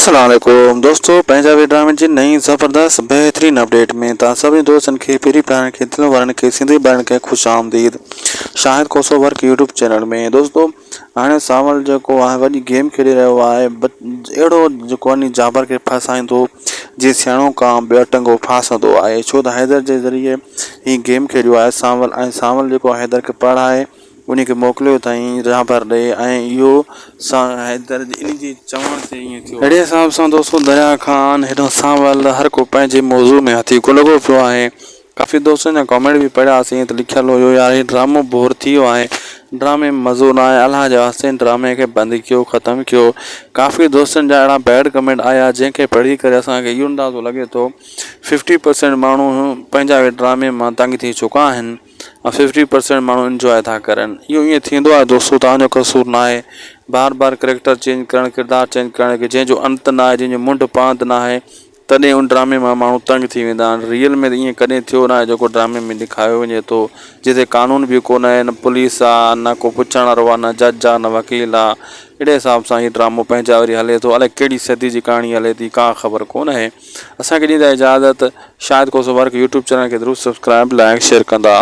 السلام عليڪم دوستو پنهنجا وي ڊرامي جي نئين زبردست بهترين اپڊيٽ ۾ توهان سڀني دوستن کي پيري پيارن کي دل وارن کي سنڌي ٻارن کي خوش آمديد Shahid Khoso work YouTube channel ۾ دوستو هاڻي سانول جيڪو آهي وڏي گيم کيڏي رهيو آهي اهڙو جيڪو آهي جابر کي ڦاسائيندو جي سياڻو ڪان ٻيو ٽنگو ڦاسندو آهي ڇو ته حيدر جي ذريعي هي گيم کيڏيو آهي سانول ۽ سانول جيڪو حيدر کي پڙهائي انهي کي موڪليو اٿائين رهبر ڏي ۽ اهو سان حيدر جي انهي جي چوڻ تي ائين ٿيو. اهڙي حساب سان دوستو دريا خان هيڏانهن سانول هر ڪو پنهنجي موضوع ۾ هٿيڪو لڳو پيو آهي. ڪافي دوستن جا ڪامينٽ به پڙهياسين ته لکيل هيو يار هي ڊرامو بور ٿي ويو آهي ڊرامي ۾ مزو نه آهي الله جي واسطي هن ڊرامي کي بند ڪيو ختم ڪيو ڪافي دوستن جا اهڙا بيڊ ڪمينٽ آيا جنهن کي پڙهي ڪري اسان کي اهو اندازو لڳي ٿو ففٽي پرسينٽ ماڻهو پنهنجا ڊرامي مان تنگ ٿي چڪا آهن. ۽ ففٽي پرسينٽ ماڻهو انجواء ٿا ڪرن اهو ائين ٿيندو آهي دوستو توهان جو قصور نه آهي بار بار ڪريڪٽر چينج ڪرڻ ڪردار چينج ڪرڻ جنهن جو انت نه آهي جنهن جو منڍ پاند نه آهي تڏهن ان ڊرامي مان ماڻهو تنگ ٿي ويندا آهن ريئل ۾ ته ائين ڪڏهن ٿيو نه آهي جيڪو ڊرامي ۾ ڏيکاريو وڃي ٿو جتي قانون به ڪونه آهي نه پوليس آهي نه ڪو پڇڻ وارو آهي نه جج آهي نه وڪيل آهي اهڙي حساب سان هي ڊرامو پنهنجا وري هلي ٿو الائي ڪهڙي صدي جي ڪهاڻي هلي ٿي ڪا خبر ڪونه آهي اسان کي ڏيندا اجازت Shahid Khoso work YouTube channel کي ضرور سبسڪرائب لائڪ شيئر ڪندا.